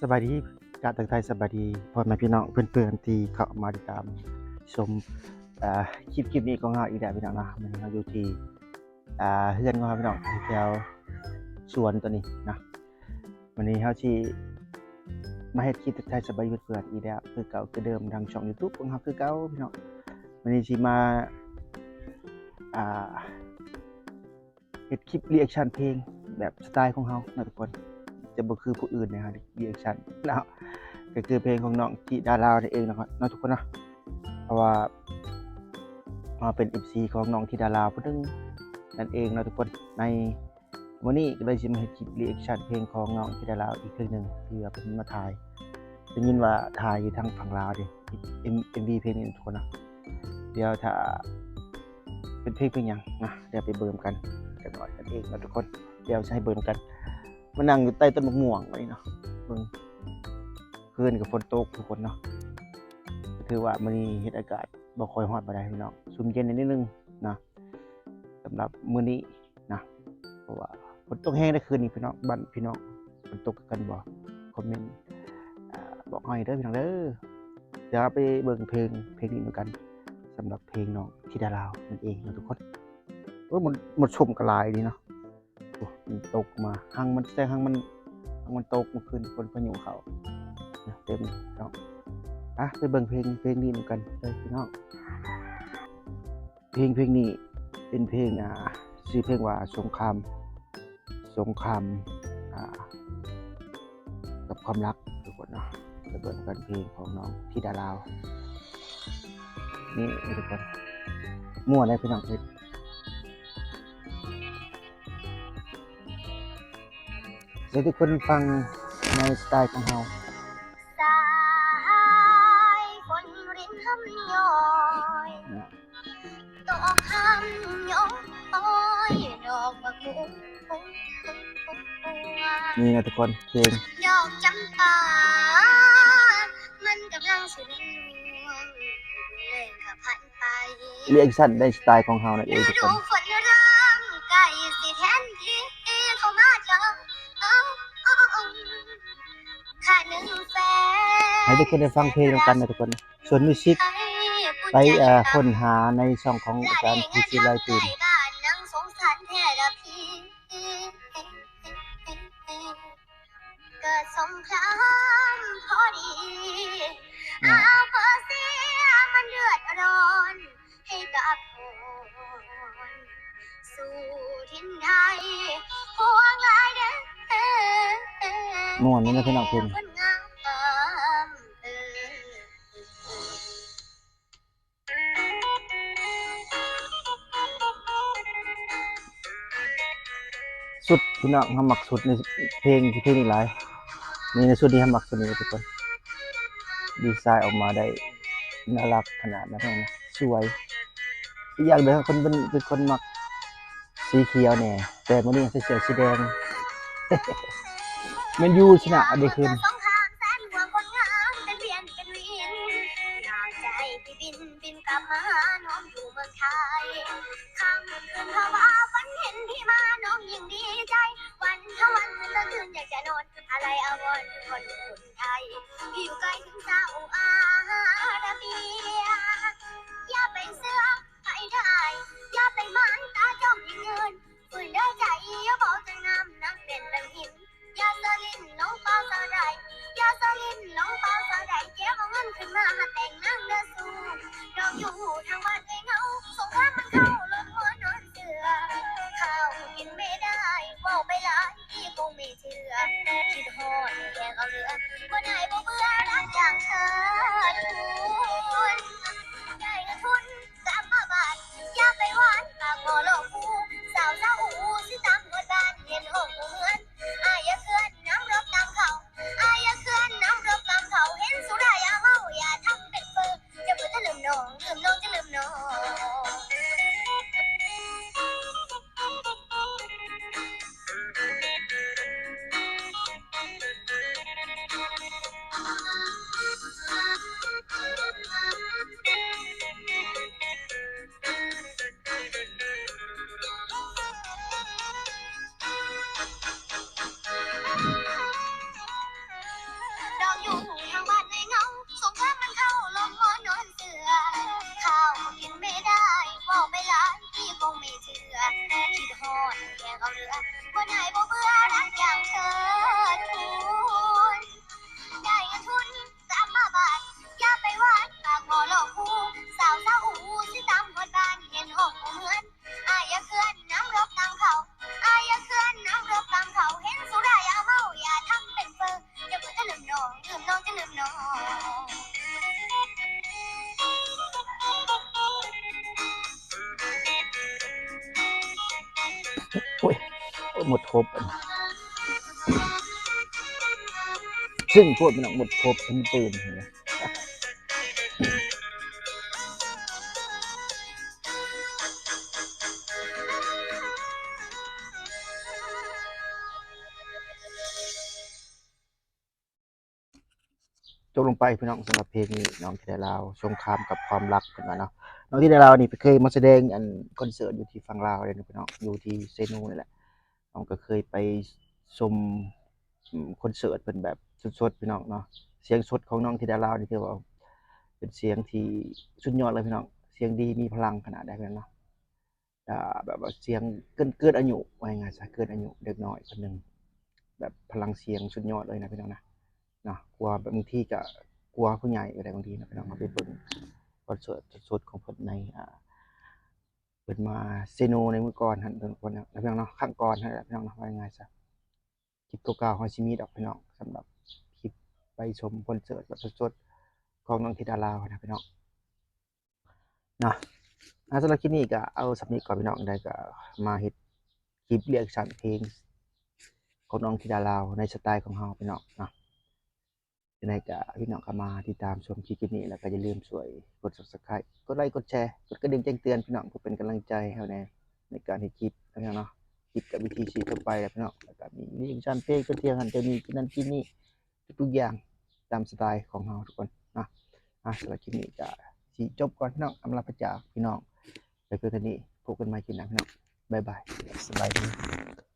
ສະບາຍດີ ກາບທັກທາຍສະບາຍດີພໍ່ແມ່ພີ່ນ້ອງເພື່ອນໆທີ່ເຂົ້າມາຕິດຕາມຊົມ ເອີ ຄລິບ ຄລິບນີ້ຂອງເຮົາອີກແລ້ວພີ່ນ້ອງເນາະ. ມື້ນີ້ເຮົາຢູ່ທີ່ ອ່າ ເຮືອນຂອງເຮົາພີ່ນ້ອງ ແຖວສວນຕົວນີ້ເນາະ. ມື້ນີ້ເຮົາຊິມາເຮັດຄລິບທັກທາຍສະບາຍດີເພື່ອນໆອີກແລ້ວ ຄືເກົ່າຄືເດີມ ທາງຊ່ອງ YouTube ຂອງເຮົາຄືເກົ່າພີ່ນ້ອງ. ມື້ນີ້ຊິມາ ອ່າ ເຮັດຄລິບ reaction ເພງແບບສະໄຕຂອງເຮົາເນາະທຸກຄົນ ຈະບໍ່ຄືຜູ້ອື່ນເນາະ reaction ເນາະ ກໍຄືເພງຂອງນ້ອງທິດາລາວນັ້ນເອງເນາະ ເນາະທຸກຄົນເນາະ. ເພາະວ່າເຮົາເປັນ ເອັຟຊີ ຂອງນ້ອງທິດາລາວຜູ້ໜຶ່ງນັ້ນເອງເນາະທຸກຄົນ. ໃນມື້ນີ້ກໍເລີຍຊິມາເຮັດຄລິບ reaction ເພງຂອງນ້ອງທິດາລາວອີກເພງໜຶ່ງ ທີ່ວ່າເພິ່ນມາຖ່າຍ ໄດ້ຍິນວ່າຖ່າຍຢູ່ທາງຝັ່ງລາວເດ້ ເອັມ ເອັມວີ ເພງນີ້ທຸກຄົນເນາະ. ດຽວຖ້າເປັນເພງ ເພງຫຍັງນະ ດຽວໄປເບິ່ງນຳກັນຈັກໜ້ອຍນັ້ນເອງເນາະທຸກຄົນ. ດຽວຊິໃຫ້ເບິ່ງນຳກັນ ມານັ່ງຢູ່ໃຕ້ຕົ້ນໝາກມ່ວງບັດນີ້ເນາະ ເບິ່ງ ຄືນກໍຝົນຕົກທຸກຄົນເນາະ. ຖືວ່າມື້ນີ້ເຮັດອາກາດບໍ່ຄ່ອຍຮ້ອນປານໃດພີ່ນ້ອງ ຊຸ່ມເຢັນໜ້ອຍໜຶ່ງເນາະ ສຳລັບມື້ນີ້ນະ. ເພາະວ່າຝົນຕົກແຮງໃດ໋ຄືນນີ້ພີ່ນ້ອງ ບ້ານພີ່ນ້ອງຝົນຕົກຄືກັນບໍ່ ຄອມເມັນ ອ່າ ບອກເຮົາແດ່ເດີພີ່ນ້ອງເດີ. ດຽວເຮົາໄປເບິ່ງເພງ ເພງນີ້ນຳກັນ ສຳລັບເພງນ້ອງທິດາລາວນັ້ນເອງເນາະທຸກຄົນ. ໂອ້ຍ ມັນ ມັນຊົມກໍຫຼາຍດີເນາະ. ໂອ້ ມັນຕົກມາ ຮັງມັນ ແສງຮັງມັນ ຮັງມັນຕົກມື້ຄືນ ຝົນພາຍຸເຂົ້ານະ ເຕັມເນາະ. ອ່ະ ໄປເບິ່ງເພງ ເພງນີ້ນຳກັນເດີພີ່ນ້ອງ. ເພງ ເພງນີ້ເປັນເພງ ອ່າ ຊື່ເພງວ່າ ສົງຄາມ ສົງຄາມ ອ່າ ກັບຄວາມລັກທຸກຄົນເນາະ. ໄປເບິ່ງກັນເພງຂອງນ້ອງທິດາລາວນີ້ທຸກຄົນ. ມ່ວນເດ້ພີ່ນ້ອງເອີຍ. ໃຫ້ທຸກຄົນຟັງໃນສະໄຕຂອງເຮົາ. ສາຍຝົນລິນຮຳຍ້ອຍ ຕອກຮຳຍ້ອຍ ດອກໝາກມ່ວງ ນີ້ນະທຸກຄົນ ເພງ ດອກຈຳປາ ມັນກຳລັງຊິລວງ ແລ້ງກໍຜ່ານ reaction ໃນສະໄຕຂອງເຮົານັ້ນເອງທຸກຄົນ. ໃຫ້ທຸກຄົນໄດ້ຟັງເພງນຳກັນນະທຸກຄົນ. ສ່ວນມິວສິກໄປ ເອີ ຄົ້ນຫາໃນຊ່ອງຂອງອາຈານ ພີຊີ ລາຍຕື່ນ. ເກີດສົງຄາມພໍດີ ເອົາເປີເຊຍມັນເດືອດຮ້ອນ ໃຫ້ກັບຄົນສູ່ຖິ່ນໄທ ພວງຫຼາຍເດີ ມ່ວນນີ້ນະພີ່ນ້ອງເພິ່ນ. ຊຸດພີ່ນ້ອງ ເຮົາມັກຊຸດໃນເພງ ເພງນີ້ຫຼາຍ. ນີ້ໃນຊຸດນີ້ເຮົາມັກຊຸດນີ້ທຸກຄົນ ດີໄຊອອກມາໄດ້ໜ້າລັກຂະໜາດນັ້ນ ສວຍ. ອີກຢ່າງໜຶ່ງ ເຮົາເປັນ ເປັນຄົນມັກສີຂຽວແດ່ ແຕ່ມື້ນີ້ໃສ່ເສື້ອສີແດງ ແມນຢູຊະນະເດ້ຄືນ. ໂອ້ຍ ໝົດຄົບ ເຊິ່ງໂພດ ພີ່ນ້ອງ ໝົດຄົບ ເພິ່ນຕື່ນ. ຈົບລົງໄປພີ່ນ້ອງ ສຳລັບເພງນີ້ ນ້ອງທິດາລາວ ສົງຄາມກັບຄວາມລັກ ເພິ່ນວ່າເນາະ. ນ້ອງທິດາລາວນີ້ເຄີຍມາສະແດງອັນຄອນເສີດຢູ່ທີ່ຝັ່ງລາວເດ້ພີ່ນ້ອງ ຢູ່ທີ່ເຊໂນນີ້ແຫຼະ. ນ້ອງກໍເຄີຍໄປຊົມ ອືມ ຄອນເສີດເພິ່ນແບບສົດໆ ພີ່ນ້ອງເນາະ. ສຽງສົດຂອງນ້ອງທິດາລາວນີ້ຖືວ່າເປັນສຽງທີ່ສຸດຍອດເລີຍພີ່ນ້ອງ ສຽງດີມີພະລັງຂະໜາດໃດພີ່ນ້ອງເນາະ. ອ່າ ແບບວ່າສຽງເກີນ ເກີນອາຍຸ ວ່າງ່າຍໆຊະ ເກີນອາຍຸເດັກນ້ອຍຄົນໜຶ່ງ ແບບພະລັງສຽງສຸດຍອດເລີຍນະພີ່ນ້ອງນະ ເນາະ. ກວ່າ ບາງທີກະກວ່າຜູ້ໃຫຍ່ກໍໄດ້ບາງທີນະພີ່ນ້ອງ. ເຮົາໄປເບິ່ງຄອນເສີດສົດໆຂອງເພິ່ນໃນ ອ່າ ເພິ່ນມາເຊໂນໃນມື້ກ່ອນຫັ້ນ ເພິ່ນ ເພິ່ນນະພີ່ນ້ອງເນາະ ຄັ້ງກ່ອນຫັ້ນແຫຼະພີ່ນ້ອງເນາະ ວ່າງ່າຍໆຊະ. ຄລິບເກົ່າໆເຮົາຊິມີດອກພີ່ນ້ອງ ສຳລັບຄລິບໄປຊົມຄອນເສີດແບບສົດໆຂອງນ້ອງທິດາລາວນະພີ່ນ້ອງເນາະ. ອ່າ ສຳລັບຄລິບນີ້ກໍເອົາສ່ຳນີ້ກ່ອນພີ່ນ້ອງ ໄດ້ກໍມາເຮັດຄລິບ reaction ເພງຂອງນ້ອງທິດາລາວໃນສະໄຕຂອງເຮົາພີ່ນ້ອງເນາະ. ຈັ່ງໃດກໍພີ່ນ້ອງກໍມາຕິດຕາມຊົມຄລິບນີ້ ແລ້ວກໍຢ່າລືມຊ່ວຍກົດ Subscribe ກົດໄລ ກົດແຊ ກົດກະດິ່ງແຈ້ງເຕືອນພີ່ນ້ອງ ເພື່ອເປັນກຳລັງໃຈໃຫ້ເຮົາແດ່ໃນການເຮັດຄລິບນະພີ່ນ້ອງເນາະ. ຄລິບກັບວິຖີຊີວິດທົ່ວໄປແຫຼະພີ່ນ້ອງ ແລ້ວກໍມີ reaction ເພງ ໄປທ່ຽວຫັ້ນທ່ຽວນີ້ ກິນນັ້ນກິນນີ້ ທຸກໆຢ່າງຕາມສະໄຕຂອງເຮົາທຸກຄົນເນາະ. ອ່າ ສຳລັບຄລິບນີ້ກໍຊິຈົບກ່ອນພີ່ນ້ອງ ອຳລາພາຈາກພີ່ນ້ອງໄປພຽງເທົ່ານີ້. ພົບກັນໃໝ່ຄລິບໜ້າພີ່ນ້ອງ ບາຍບາຍ ສະບາຍດີ.